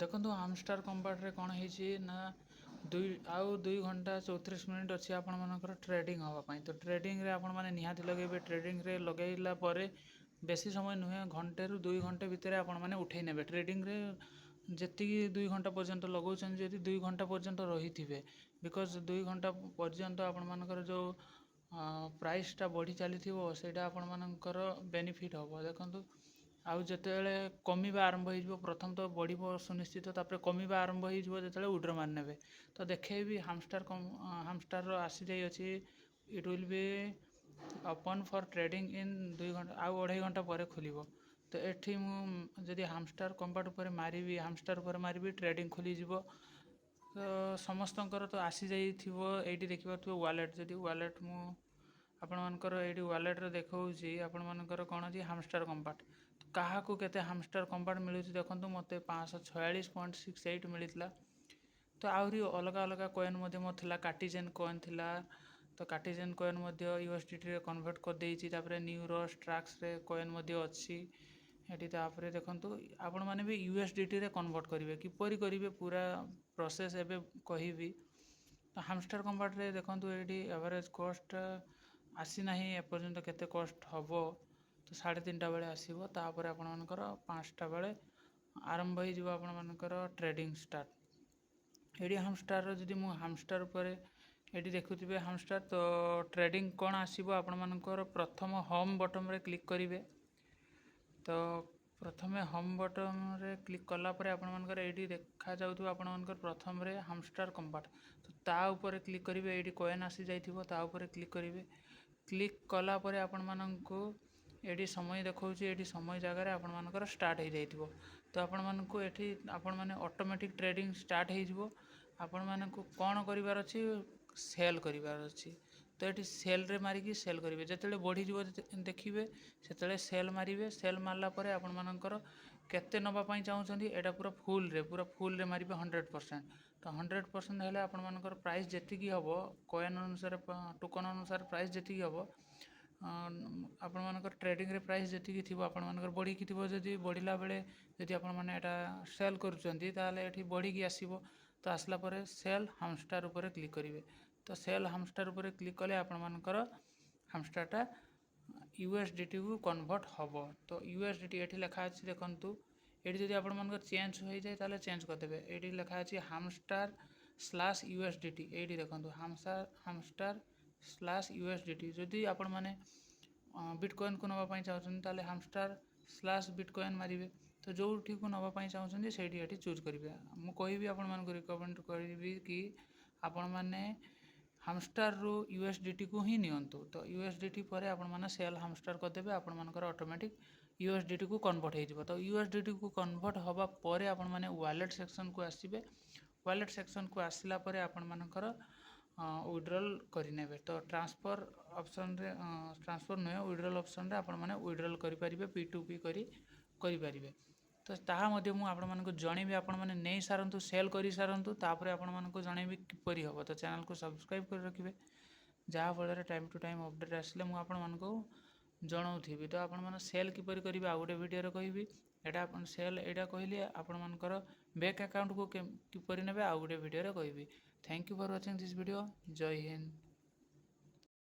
ଦେଖନ୍ତୁ, ହାମଷ୍ଟାର କମ୍ବାଟରେ କ'ଣ ହେଇଛି ନା 2 ଆଉ 2 ଘଣ୍ଟା 34 ମିନିଟ୍ ଅଛି ଆପଣମାନଙ୍କର ଟ୍ରେଡ଼ିଂ ହେବା ପାଇଁ। ତ ଟ୍ରେଡ଼ିଂରେ ଆପଣମାନେ ନିହାତି ଲଗେଇବେ। ଟ୍ରେଡ଼ିଂରେ ଲଗେଇଲା ପରେ ବେଶୀ ସମୟ ନୁହେଁ, ଘଣ୍ଟେରୁ 2 ଘଣ୍ଟା ଭିତରେ ଆପଣମାନେ ଉଠେଇ ନେବେ। ଟ୍ରେଡ଼ିଂରେ ଯେତିକି 2 ଘଣ୍ଟା ପର୍ଯ୍ୟନ୍ତ ଲଗାଉଛନ୍ତି, ଯଦି 2 ଘଣ୍ଟା ପର୍ଯ୍ୟନ୍ତ ରହିଥିବେ, because 2 ଘଣ୍ଟା ପର୍ଯ୍ୟନ୍ତ ଆପଣମାନଙ୍କର ଯେଉଁ ପ୍ରାଇସ୍ଟା ବଢ଼ି ଚାଲିଥିବ, ସେଇଟା ଆପଣମାନଙ୍କର ବେନିଫିଟ୍ ହେବ। ଦେଖନ୍ତୁ, ଆଉ ଯେତେବେଳେ କମିବା ଆରମ୍ଭ ହେଇଯିବ, ପ୍ରଥମ ତ ବଢ଼ିବ ସୁନିଶ୍ଚିତ, ତାପରେ କମିବା ଆରମ୍ଭ ହେଇଯିବ ଯେତେବେଳେ, ୱିଡ୍ର ମାରି ନେବେ। ତ ଦେଖେଇବି, ହାମଷ୍ଟାରର ଆସିଯାଇଅଛି। It will be open for trading in 2 ଘଣ୍ଟା, ଆଉ 2.5 ଘଣ୍ଟା ପରେ ଖୋଲିବ। ତ ଏଠି ମୁଁ ଯଦି ହାମଷ୍ଟାର କମ୍ବାଟ ଉପରେ ମାରିବି, ହାମଷ୍ଟାର ଉପରେ ମାରିବି, ଟ୍ରେଡ଼ିଂ ଖୋଲିଯିବ। ତ ସମସ୍ତଙ୍କର ତ ଆସିଯାଇଥିବ। ଏଇଠି ଦେଖିପାରୁଥିବେ ୱାଲେଟ୍। ଯଦି ୱାଲେଟ୍ ମୁଁ ଆପଣମାନଙ୍କର ଏଇଠି ୱାଲେଟ୍ରେ ଦେଖାଉଛି, ଆପଣମାନଙ୍କର କ'ଣ ଅଛି? ହାମଷ୍ଟାର କମ୍ବାଟ। କାହାକୁ କେତେ ହାମଷ୍ଟାର କମ୍ବାଟ ମିଳୁଛି ଦେଖନ୍ତୁ। ମୋତେ 546.68 ମିଳିଥିଲା। ତ ଆହୁରି ଅଲଗା ଅଲଗା କଏନ୍ ମଧ୍ୟ ମୋର ଥିଲା। କାର୍ଟିଜେନ୍ କଏନ୍ ଥିଲା, ତ କାର୍ଟିଜେନ୍ କଏନ୍ ମଧ୍ୟ ୟୁଏସଡିଟିରେ କନଭର୍ଟ କରିଦେଇଛି। ତାପରେ ନ୍ୟୁରୋ ଟ୍ରାକ୍ସରେ କଏନ୍ ମଧ୍ୟ ଅଛି ଏଠି। ତାପରେ ଦେଖନ୍ତୁ, ଆପଣମାନେ ବି ୟୁଏସଡିଟିରେ କନଭର୍ଟ କରିବେ। କିପରି କରିବେ, ପୁରା ପ୍ରୋସେସ୍ ଏବେ କହିବି। ତ ହାମଷ୍ଟାର କମ୍ବାଟରେ ଦେଖନ୍ତୁ, ଏଇଠି ଆଭରେଜ୍ କଷ୍ଟ ଆସିନାହିଁ ଏପର୍ଯ୍ୟନ୍ତ, କେତେ କଷ୍ଟ ହେବ। ତ 3:30 ବେଳେ ଆସିବ। ତାପରେ ଆପଣମାନଙ୍କର 5ଟା ବେଳେ ଆରମ୍ଭ ହେଇଯିବ ଆପଣମାନଙ୍କର ଟ୍ରେଡ଼ିଂ ଷ୍ଟାର୍ଟ। ଏଇଠି ହାମଷ୍ଟାରର ଯଦି ମୁଁ ହାମଷ୍ଟାର ଉପରେ ଏଇଠି ଦେଖୁଥିବେ ହାମଷ୍ଟାର, ତ ଟ୍ରେଡ଼ିଂ କ'ଣ ଆସିବ ଆପଣମାନଙ୍କର? ପ୍ରଥମ ହୋମ୍ ବଟନ୍ରେ କ୍ଲିକ୍ କରିବେ। ତ ପ୍ରଥମେ ହୋମ୍ ବଟନ୍ରେ କ୍ଲିକ୍ କଲା ପରେ ଆପଣମାନଙ୍କର ଏଇଠି ଦେଖାଯାଉଥିବ ଆପଣମାନଙ୍କର ପ୍ରଥମରେ ହାମଷ୍ଟାର କମ୍ବାଟ। ତ ତା ଉପରେ କ୍ଲିକ୍ କରିବେ। ଏଇଠି କଏନ୍ ଆସିଯାଇଥିବ, ତା ଉପରେ କ୍ଲିକ୍ କରିବେ। କ୍ଲିକ୍ କଲା ପରେ ଆପଣମାନଙ୍କୁ ଏଇଠି ସମୟ ଦେଖାଉଛି। ଏଇଠି ସମୟ ଜାଗାରେ ଆପଣମାନଙ୍କର ଷ୍ଟାର୍ଟ ହେଇଯାଇଥିବ। ତ ଆପଣମାନଙ୍କୁ ଏଠି ଆପଣମାନେ ଅଟୋମେଟିକ୍ ଟ୍ରେଡ଼ିଂ ଷ୍ଟାର୍ଟ ହେଇଯିବ। ଆପଣମାନଙ୍କୁ କ'ଣ କରିବାର ଅଛି? ସେଲ୍ କରିବାର ଅଛି। ତ ଏଠି ସେଲ୍ରେ ମାରିକି ସେଲ୍ କରିବେ। ଯେତେବେଳେ ବଢ଼ିଯିବ ଦେଖିବେ, ସେତେବେଳେ ସେଲ୍ ମାରିବେ। ସେଲ୍ ମାରିଲା ପରେ ଆପଣମାନଙ୍କର କେତେ ନେବା ପାଇଁ ଚାହୁଁଛନ୍ତି, ଏଇଟା ପୁରା ଫୁଲ୍ରେ ମାରିବେ, 100%। ତ 100% ହେଲେ ଆପଣମାନଙ୍କର ପ୍ରାଇସ୍ ଯେତିକି ହେବ, କଏନ୍ ଅନୁସାରେ, ଟୋକନ୍ ଅନୁସାରେ ପ୍ରାଇସ୍ ଯେତିକି ହେବ, ଆପଣମାନଙ୍କର ଟ୍ରେଡ଼ିଂରେ ପ୍ରାଇସ୍ ଯେତିକି ଥିବ, ଆପଣମାନଙ୍କର ବଢ଼ିକି ଥିବ। ଯଦି ବଢ଼ିଲା ବେଳେ ଯଦି ଆପଣମାନେ ଏଇଟା ସେଲ୍ କରୁଛନ୍ତି, ତାହେଲେ ଏଠି ବଢ଼ିକି ଆସିବ। ତ ଆସିଲା ପରେ ସେଲ୍ ହାମଷ୍ଟାର ଉପରେ କ୍ଲିକ୍ କରିବେ। ତ ସେଲ୍ ହାମଷ୍ଟାର ଉପରେ କ୍ଲିକ୍ କଲେ ଆପଣମାନଙ୍କର ହାମଷ୍ଟାରଟା ୟୁଏସଡିଟିକୁ କନଭର୍ଟ ହେବ। ତ ୟୁଏସଡିଟି ଏଠି ଲେଖା ଅଛି ଦେଖନ୍ତୁ। ଏଠି ଯଦି ଆପଣମାନଙ୍କର ଚେଞ୍ଜ ହୋଇଯାଏ, ତାହେଲେ ଚେଞ୍ଜ କରିଦେବେ। ଏଇଠି ଲେଖା ଅଛି ହାମଷ୍ଟାର ସ୍ଲାସ୍ ୟୁଏସଡିଟି। ଏଇଠି ଦେଖନ୍ତୁ, ହାମଷ୍ଟାର ସ୍ଲାସ୍ ୟୁଏସଡିଟି। ଯଦି ଆପଣମାନେ ବିଟକଏନ୍କୁ ନେବା ପାଇଁ ଚାହୁଁଛନ୍ତି, ତାହେଲେ ହାମଷ୍ଟାର ସ୍ଲାସ୍ ବିଟକଏନ୍ ମାରିବେ। ତ ଯେଉଁଠିକୁ ନେବା ପାଇଁ ଚାହୁଁଛନ୍ତି, ସେଇଠି ଏଠି ଚୁଜ୍ କରିବେ। ମୁଁ କହିବି, ଆପଣମାନଙ୍କୁ ରିକମେଣ୍ଡ କରିବି କି ଆପଣମାନେ ହାମଷ୍ଟାରରୁ ୟୁଏସଡିଟିକୁ ହିଁ ନିଅନ୍ତୁ। ତ ୟୁଏସଡିଟି ପରେ ଆପଣମାନେ ସେଲ୍ ହାମଷ୍ଟାର କରିଦେବେ, ଆପଣମାନଙ୍କର ଅଟୋମେଟିକ୍ ୟୁଏସଡିଟିକୁ କନଭର୍ଟ ହେଇଯିବ। ତ ୟୁଏସଡିଟିକୁ କନଭର୍ଟ ହେବା ପରେ ଆପଣମାନେ ୱାଲେଟ୍ ସେକ୍ସନକୁ ଆସିବେ। ୱାଲେଟ୍ ସେକ୍ସନକୁ ଆସିଲା ପରେ ଆପଣମାନଙ୍କର ୱିଡ୍ରଲ୍ କରିନେବେ। ତ ଟ୍ରାନ୍ସଫର୍ ଅପସନ୍ରେ, ଟ୍ରାନ୍ସଫର୍ ନୁହେଁ, ୱିଡ୍ରଲ୍ ଅପସନ୍ରେ ଆପଣମାନେ ୱିଡ୍ରଲ୍ କରିପାରିବେ, P2P କରି କରିପାରିବେ। ତ ତାହା ମଧ୍ୟ ମୁଁ ଆପଣମାନଙ୍କୁ ଜଣେଇବି। ଆପଣମାନେ ନେଇ ସାରନ୍ତୁ, ସେଲ୍ କରିସାରନ୍ତୁ, ତାପରେ ଆପଣମାନଙ୍କୁ ଜଣେଇବି କିପରି ହେବ। ତ ଚ୍ୟାନେଲକୁ ସବସ୍କ୍ରାଇବ୍ କରି ରଖିବେ, ଯାହାଫଳରେ ଟାଇମ୍ ଟୁ ଟାଇମ୍ ଅପଡ଼େଟ୍ ଆସିଲେ ମୁଁ ଆପଣମାନଙ୍କୁ ଜଣାଉଥିବି। ତ ଆପଣମାନେ ସେଲ୍ କିପରି କରିବେ, ଆଉ ଗୋଟେ ଭିଡ଼ିଓରେ କହିବି। ଏଇଟା ଆପଣ ସେଲ୍ ଏଇଟା କହିଲି, ଆପଣମାନଙ୍କର ବ୍ୟାଙ୍କ ଆକାଉଣ୍ଟକୁ କିପରି ନେବେ, ଆଉ ଗୋଟେ ଭିଡ଼ିଓରେ କହିବି। Thank you for watching this video. Jay Hind.